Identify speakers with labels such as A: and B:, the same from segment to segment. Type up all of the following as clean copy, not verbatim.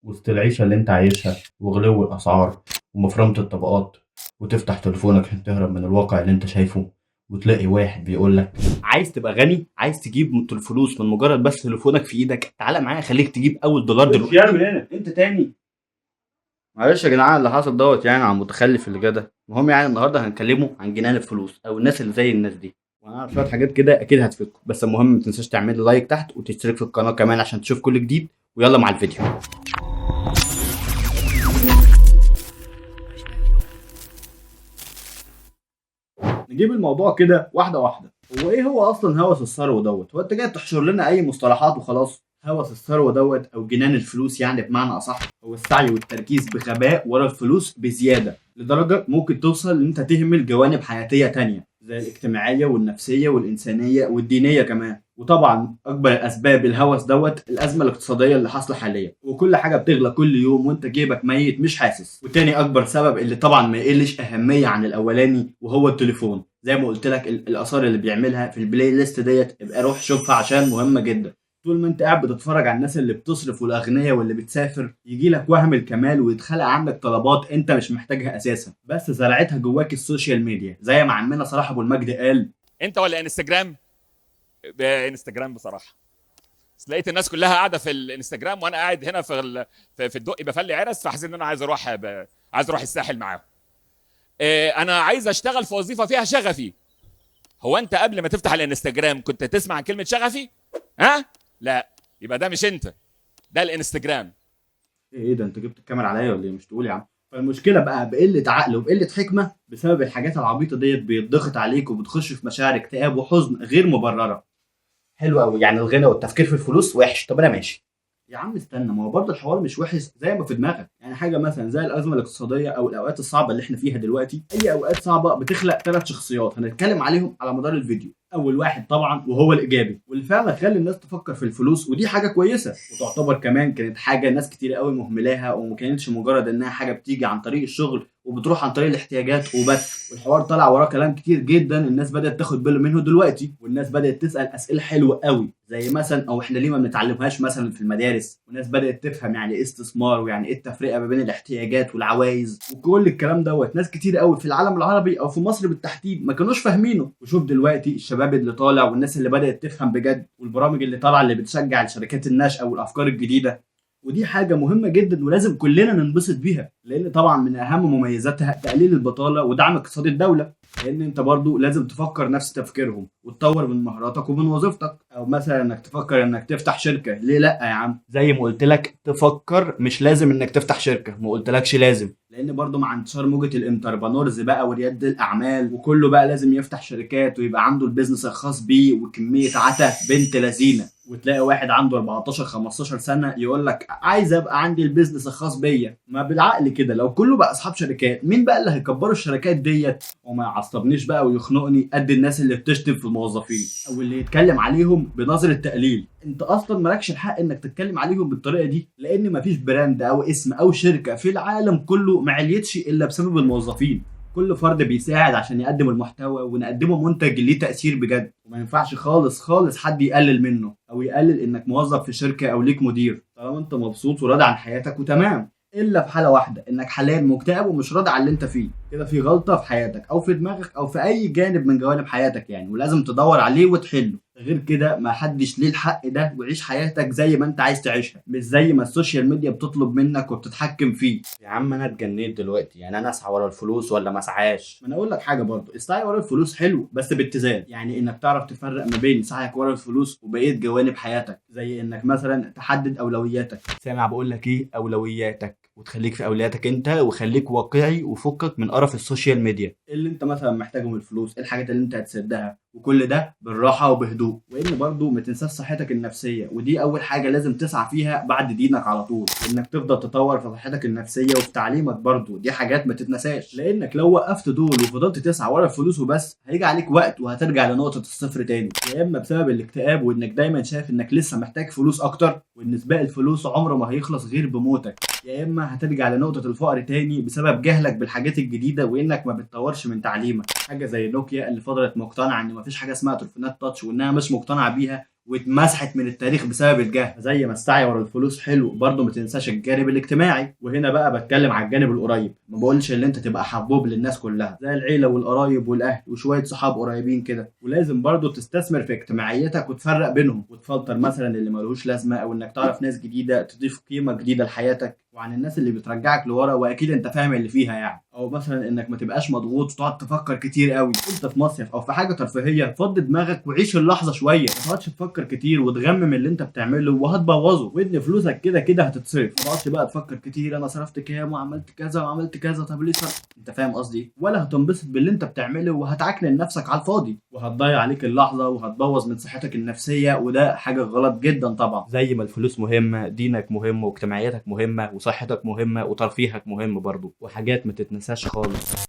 A: وسط العيشة اللي انت عايشها وغلو الأسعار ومفرمة الطبقات، وتفتح تليفونك عشان تهرب من الواقع اللي انت شايفه، وتلاقي واحد بيقول لك عايز تبقى غني، عايز تجيب الفلوس من مجرد بس تليفونك في ايدك، تعالى معايا خليك تجيب اول دولار دلوقتي.
B: يا من هنا انت تاني.
A: معلش يا جدعان اللي حصل دوت يعني على المتخلف اللي جه ده. المهم يعني النهارده هنكلمه عن جنان الفلوس او الناس اللي زي الناس دي، وهنعرف شوية حاجات كده اكيد هتفيدكم. بس المهم ما تنساش تعمل like تحت وتشترك في القناة كمان عشان تشوف كل جديد. ويلا مع الفيديو. نجيب الموضوع كده واحدة واحدة. هو ايه هو اصلا هوس الثروة دوت؟ هو انت جاي تحشر لنا اي مصطلحات وخلاص؟ هوس الثروة دوت او جنان الفلوس يعني بمعنى اصح، هو السعي والتركيز بغباء ورا الفلوس بزيادة لدرجة ممكن توصل ان انت تهمل جوانب حياتيه تانية زي الاجتماعية والنفسية والانسانية والدينية كمان. وطبعا اكبر الاسباب الهوس دوت الازمة الاقتصادية اللي حاصله حاليا، وكل حاجة بتغلى كل يوم وانت جيبك ميت مش حاسس. وتاني اكبر سبب اللي طبعا ما يقلش اهمية عن الاولاني وهو التليفون. زي ما قلت لك الاثار اللي بيعملها في ال playlist ديت ابقى روح شوفها عشان مهمة جدا. طول ما انت قاعد بتتفرج على الناس اللي بتصرف والاغنياء واللي بتسافر يجي لك وهم الكمال ويتخلق عندك طلبات انت مش محتاجها اساسا، بس زرعتها جواك ال social media. زي ما عمنا صلاح ابو المجد قال،
C: انت ولا انستجرام؟ انستجرام بصراحة، بس لقيت الناس كلها قاعدة في الانستجرام وانا قاعد هنا في الدقي بفلي عرس، فحسيت ان انا عايز اروح الساحل معاهم. انا عايز اشتغل في وظيفة فيها شغفي. هو انت قبل ما تفتح الانستجرام كنت تسمع عن كلمة شغفي؟ ها؟ لا، يبقى ده مش انت، ده الانستجرام.
A: ايه ده انت جبت الكاميرا عليا ولا ايه؟ مش تقول يا عم. فالمشكلة بقى بقلة عقل وبقله حكمه بسبب الحاجات العبيطه ديت بيتضغط عليك وبتخش في مشاعر اكتئاب وحزن غير مبررة. حلو قوي، يعني الغنى والتفكير في الفلوس وحش. طب انا ماشي يا عم، استنى، ما هو برضه الحوار مش وحش زي ما في دماغك. يعني حاجة مثلا زي الازمة الاقتصادية او الاوقات الصعبة اللي احنا فيها دلوقتي، اي اوقات صعبة بتخلق 3 شخصيات هنتكلم عليهم على مدار الفيديو. اول واحد طبعا وهو الايجابي، واللي فعلا خلى الناس تفكر في الفلوس، ودي حاجة كويسة وتعتبر كمان كانت حاجة ناس كتير قوي مهملاها، وما كانتش مجرد انها حاجة بتيجي عن طريق الشغل وبتروح عن طريق الاحتياجات وبس. والحوار طلع وراه كلام كتير جدا الناس بدات تاخد باله منه دلوقتي، والناس بدات تسال اسئلة حلوة قوي زي مثلا او احنا ليه ما بنتعلمهاش مثلا في المدارس، والناس بدات تفهم يعني ايه استثمار ويعني ايه التفرقة ما بين الاحتياجات والعوايز وكل الكلام دوت. ناس كتير قوي في العالم العربي او في مصر بالتحديد ما كانوش فاهمينه. وشوف دلوقتي الشباب اللي طالع والناس اللي بدات تفهم بجد، والبرامج اللي طالعه اللي بتشجع الشركات الناشئة والافكار الجديدة. ودي حاجة مهمة جدا ولازم كلنا ننبسط بيها، لأن طبعا من أهم مميزاتها تقليل البطالة ودعم اقتصاد الدولة. لأن أنت برضو لازم تفكر نفس تفكيرهم وتطور من مهاراتك ومن وظيفتك، أو مثلا إنك تفكر إنك تفتح شركة. ليه لأ يا عم؟ زي ما قلت لك تفكر، مش لازم إنك تفتح شركة، ما قلتلكش لازم، لأن برضو مع انتشار موجة ال entrepreneurs بقى وريادة الأعمال وكله بقى لازم يفتح شركات ويبقى عنده ال business الخاص بيه وكمية عتا بنت لذينة. وتلاقي واحد عنده 14 15 سنة يقول لك عايز ابقى عندي ال business الخاص بيا. ما بالعقل كده لو كله بقى اصحاب شركات، مين بقى اللي هيكبروا الشركات ديت؟ وما يعصبنيش بقى ويخنقني قد الناس اللي بتشتم في الموظفين او اللي يتكلم عليهم بنظرة تقليل. انت اصلا مالكش الحق انك تتكلم عليهم بالطريقة دي، لان مفيش brand او اسم او شركة في العالم كله ما عليتش الا بسبب الموظفين. كل فرد بيساعد عشان يقدم المحتوى ونقدمه منتج ليه تأثير بجد، وما ينفعش خالص خالص حد يقلل منه او يقلل انك موظف في شركة او ليك مدير طالما انت مبسوط وراضي عن حياتك وتمام. الا في حالة واحدة، انك حاليا مكتئب ومش راضي على اللي انت فيه، كده في غلطة في حياتك او في دماغك او في اي جانب من جوانب حياتك يعني، ولازم تدور عليه وتحله. غير كده ما حدش ليه الحق ده، وعيش حياتك زي ما انت عايز تعيشها، مش زي ما ال social media بتطلب منك وبتتحكم فيه. يا عم انا اتجنيت دلوقتي، يعني انا اسعى ورا الفلوس ولا ما اسعاش؟ ما انا اقول لك حاجة برضه، السعي ورا الفلوس حلو بس باتزان، يعني انك تعرف تفرق ما بين سعيك ورا الفلوس وبقية جوانب حياتك، زي انك مثلا تحدد اولوياتك. سامع بقول لك ايه؟ اولوياتك، وتخليك في اولوياتك انت، وخليك واقعي وفكك من قرف ال social media. ايه اللي انت مثلا محتاجه من الفلوس؟ ايه الحاجات اللي انت هتسدها؟ وكل ده بالراحة وبهدوء. وان برضو ما تنساش صحتك النفسية، ودي اول حاجة لازم تسعى فيها بعد دينك على طول، انك تفضل تطور في صحتك النفسية وفي تعليمك برضو، دي حاجات ما تتنساش، لانك لو وقفت دول وفضلت تسعى ورا الفلوس وبس هيجي عليك وقت وهترجع لنقطة الصفر تاني، يا اما بسبب الاكتئاب وانك دايما شايف انك لسه محتاج فلوس اكتر وان سباق الفلوس عمره ما هيخلص غير بموتك، يا اما هترجع لنقطة الفقر تاني بسبب جهلك بالحاجات الجديدة وانك ما بتطورش من تعليمك. حاجة زي نوكيا اللي فضلت مقتنعة ان مفيش حاجة اسمها تليفونات touch وانها مش مقتنعة بيها، واتمسحت من التاريخ بسبب الجهل. زي ما السعي ورا الفلوس حلو، برضه ما تنساش الجانب الاجتماعي. وهنا بقى بتكلم على الجانب القريب، ما بقولش ان انت تبقى حبوب للناس كلها زي العيلة والقرايب والاهل وشوية صحاب قريبين كده، ولازم برضه تستثمر في اجتماعيتك وتفرق بينهم وتفلتر مثلا اللي ملوش لازمه، او انك تعرف ناس جديدة تضيف قيمة جديدة لحياتك، وعن الناس اللي بترجعك لورا واكيد انت فاهم اللي فيها يعني. او مثلا انك ما تبقاش مضغوط وتقعد تفكر كتير قوي. انت في مصيف او في حاجة ترفيهية فضي دماغك وعيش اللحظة شوية، ما تقعدش تفكر كتير وتغمم اللي انت بتعمله وهتبوظه، وان فلوسك كده كده هتتصرف. ما تقعدش بقى تفكر كتير انا صرفت كام وعملت كذا وعملت كذا، طب ليه صرفت؟ انت فاهم قصدي؟ ولا هتنبسط باللي انت بتعمله وهتعكنن نفسك على الفاضي، وهتضيع عليك اللحظة وهتبوظ من صحتك النفسية، وده حاجة غلط جدا طبعا. زي ما الفلوس مهمة، دينك مهم واجتماعياتك مهمة وصحتك مهمة وترفيهك مهم برضو، وحاجات ما تتنساش خالص.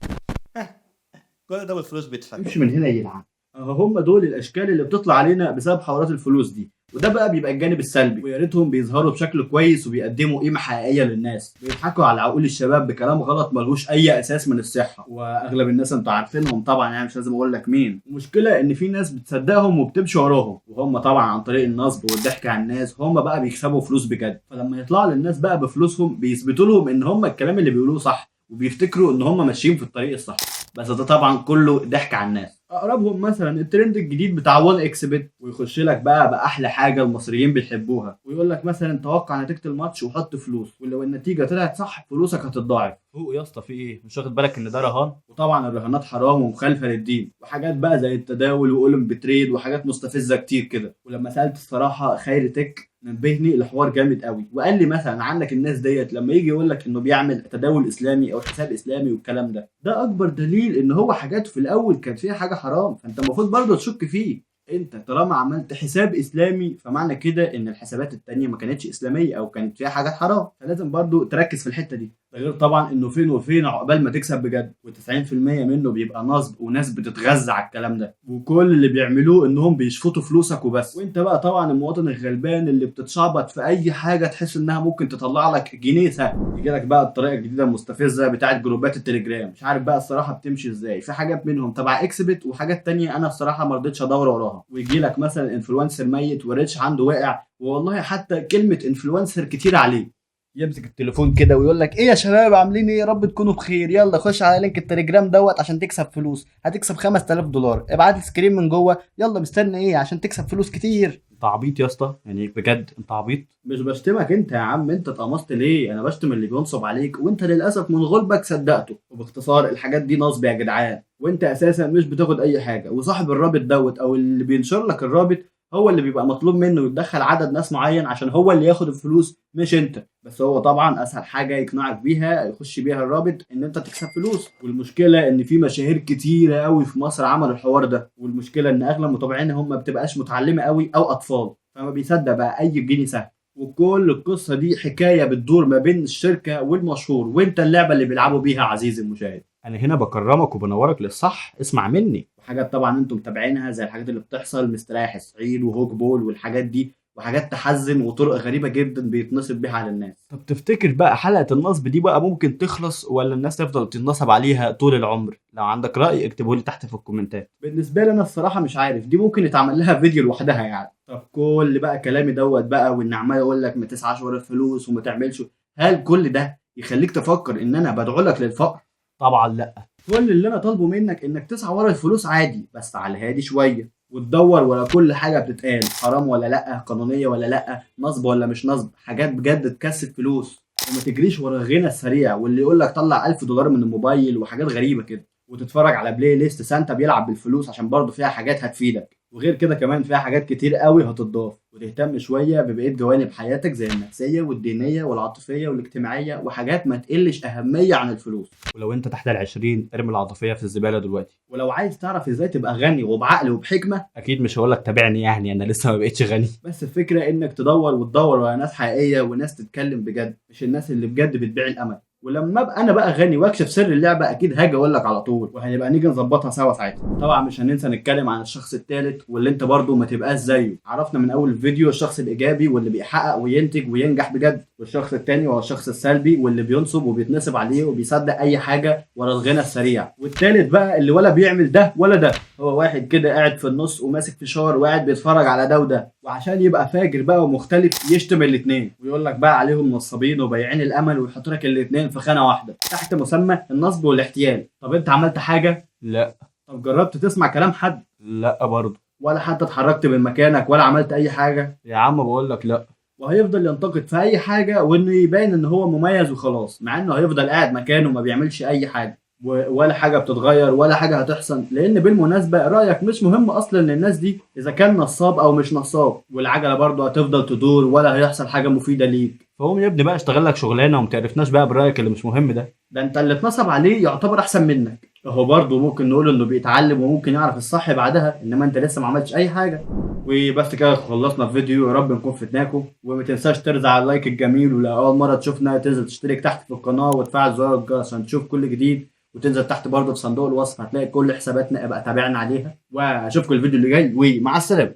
B: كل ده بالفلوس بيتفك.
A: امشي من هنا يلعب. هم دول الاشكال اللي بتطلع علينا بسبب حوارات الفلوس دي، وده بقى بيبقى الجانب السلبي. ويا ريتهم بيظهروا بشكل كويس وبيقدموا قيمة حقيقية للناس، بيضحكوا على عقول الشباب بكلام غلط ملهوش اي اساس من الصحة، واغلب الناس انتوا عارفينهم طبعا، يعني مش لازم اقول لك مين. المشكلة ان في ناس بتصدقهم وبتمشي وراهم، وهم طبعا عن طريق النصب والضحك على الناس هم بقى بيكسبوا فلوس بجد. فلما يطلعوا للناس بقى بفلوسهم بيثبتوا لهم ان هم الكلام اللي بيقولوه صح، وبيفتكروا ان هم ماشيين في الطريق الصح، بس ده طبعا كله ضحك على الناس. اقربهم مثلا الترند الجديد بتاع 1xBet، ويخش لك بقى باحلى حاجة المصريين بيحبوها، ويقول لك مثلا توقع نتيجة الماتش وحط فلوس، ولو النتيجة طلعت صح فلوسك هتتضاعف. فوق يا اسطى في ايه؟ مش واخد بالك ان ده رهان؟ وطبعا الرهانات حرام ومخالفه للدين، وحاجات بقى زي التداول واولمب تريد وحاجات مستفزة كتير كده. ولما سالت الصراحة خير تك نبهني لحوار جامد قوي، وقال لي مثلا عندك الناس ديت لما يجي يقول لك انه بيعمل تداول اسلامي او حساب اسلامي والكلام ده، ده اكبر دليل ان هو حاجاته في الاول كانت فيها حاجة حرام، فانت المفروض برضه تشك فيه. انت طالما عملت حساب اسلامي فمعنى كده ان الحسابات التانية ما كانتش اسلامية او كانت فيها حاجات حرام، فلازم برضه تركز في الحتة دي. ده غير طبعا انه فين وفين عقبال ما تكسب بجد، و90% منه بيبقى نصب وناس بتتغذى على الكلام ده، وكل اللي بيعملوه انهم بيشفطوا فلوسك وبس. وانت بقى طبعا المواطن الغلبان اللي بتتشعبط في اي حاجة تحس انها ممكن تطلع لك جنيه سهل، يجي لك بقى الطريقة الجديدة المستفزه بتاعه جروبات التليجرام، مش عارف بقى الصراحة بتمشي ازاي، في حاجات منهم تبع xBet وحاجات تانية انا الصراحة ما رضيتش ادور وراها. ويجي لك مثلا influencer ميت وال reach عنده واقع، والله حتى كلمة influencer كتير عليه، يمسك التليفون كده ويقول لك ايه يا شباب عاملين ايه، يا رب تكونوا بخير، يلا خش على link التليجرام دوت عشان تكسب فلوس، هتكسب $5000، ابعت لي screen من جوه، يلا مستني ايه عشان تكسب فلوس كتير. انت عبيط يا اسطى، يعني بجد انت عبيط. مش بشتمك انت يا عم، انت اتقمصت ليه؟ انا بشتم اللي بينصب عليك، وانت للاسف من غلبك صدقته. وباختصار الحاجات دي نصب يا جدعان، وانت اساسا مش بتاخد اي حاجة، وصاحب الرابط دوت او اللي بينشر لك الرابط هو اللي بيبقى مطلوب منه يتدخل عدد ناس معين عشان هو اللي ياخد الفلوس مش انت. بس هو طبعا اسهل حاجة يقنعك بيها يخش بيها الرابط ان انت تكسب فلوس. والمشكلة ان في مشاهير كتيرة قوي في مصر عملوا الحوار ده، والمشكلة ان اغلب متابعينهم هم ما بتبقاش متعلمة قوي او اطفال، فما بيصدق بقى اي جنيه سهل. وكل القصة دي حكاية بتدور ما بين الشركة والمشهور، وانت اللعبة اللي بيلعبوا بيها عزيزي المشاهد. انا هنا بكرمك وبنورك للصح، اسمع مني. وحاجات طبعا انتم متابعينها زي الحاجات اللي بتحصل مستريح الصعيد وهوك بول والحاجات دي، وحاجات تحزن وطرق غريبة جدا بيتنصب بيها على الناس. طب تفتكر بقى حلقة النصب دي بقى ممكن تخلص ولا الناس تفضل تتنصب عليها طول العمر؟ لو عندك راي اكتبه لي تحت في الكومنتات. بالنسبة لي انا الصراحة مش عارف، دي ممكن يتعمل لها فيديو لوحدها يعني. طب كل بقى كلامي دوت بقى وان عمال اقول لك ما تسعاش ورا الفلوس وما تعملش، هل كل ده يخليك تفكر ان انا بدعو لك للفقر؟ طبعا لا. كل اللي انا طالبه منك انك تسعى ورا الفلوس عادي، بس على الهادي شوية، وتدور ورا كل حاجة بتتقال، حرام ولا لا، قانونية ولا لا، نصب ولا مش نصب، حاجات بجد تكسب فلوس. وما تجريش ورا الغنى السريع واللي يقول لك طلع $1000 من الموبايل وحاجات غريبة كده، وتتفرج على playlist سانتا بيلعب بالفلوس عشان برضه فيها حاجات هتفيدك. وغير كده كمان فيها حاجات كتير قوي هتضاف، وتهتم شوية ببقية جوانب حياتك زي النفسية والدينية والعاطفيه والاجتماعية، وحاجات ما تقلش اهمية عن الفلوس. ولو انت تحت ال20 ارمي العاطفية في الزبالة دلوقتي. ولو عايز تعرف ازاي تبقى غني وبعقل وبحكمة، اكيد مش هقول لك تابعني يعني انا لسه ما بقتش غني، بس الفكرة انك تدور وتدور على ناس حقيقية وناس تتكلم بجد، مش الناس اللي بجد بتبيع الامل. ولما ابقى انا بقى غني واكشف سر اللعبة اكيد هاجي اقول لك على طول، وهنبقى نيجي نظبطها سوا ساعتها. طبعا مش هننسى نتكلم عن الشخص الثالث واللي انت برضو ما تبقاش زيه. عرفنا من اول فيديو الشخص الايجابي واللي بيحقق وينتج وينجح بجد، والشخص الثاني هو الشخص السلبي واللي بينصب وبيتنصب عليه وبيصدق اي حاجة ورا الغنى السريع. والثالث بقى اللي ولا بيعمل ده ولا ده، هو واحد كده قاعد في النص وماسك فشار وقاعد بيتفرج على ده وده. وعشان يبقى فاجر بقى ومختلف يشتم الاثنين ويقول لك بقى عليهم نصابين وبايعين الامل، ويحط لك الاثنين في خانه واحدة تحت مسمى النصب والاحتيال. طب انت عملت حاجة؟
B: لا.
A: طب جربت تسمع كلام حد؟
B: لا برضه.
A: ولا حتى اتحركت من مكانك ولا عملت اي حاجة؟
B: يا عم بقول لك لا.
A: وهيفضل ينتقد في اي حاجة وانه يبين ان هو مميز وخلاص، مع انه هيفضل قاعد مكانه وما بيعملش اي حاجة ولا حاجة بتتغير ولا حاجة هتحصل، لان بالمناسبة رايك مش مهم اصلا للناس دي اذا كان نصاب او مش نصاب، والعجلة برضه هتفضل تدور ولا هيحصل حاجة مفيدة ليك.
B: فقوم يا ابني بقى اشتغل لك شغلانة وما تعرفناش بقى برايك اللي مش مهم ده.
A: ده انت اللي اتنصب عليه يعتبر احسن منك، هو برضه ممكن نقول انه بيتعلم وممكن يعرف الصح بعدها، انما انت لسه ما عملتش اي حاجة. وبس كده خلصنا الفيديو، يا رب نكون فدناكم، وما تنساش ترزع على ال like الجميل، ولو اول مرة تشوفنا تنزل تشترك تحت في القناة وتفعل زرار الجرس عشان تشوف كل جديد، وتنزل تحت برضه في صندوق الوصف هتلاقي كل حساباتنا، ابقى تابعنا عليها. واشوفكم الفيديو اللي جاي، ومع السلامة.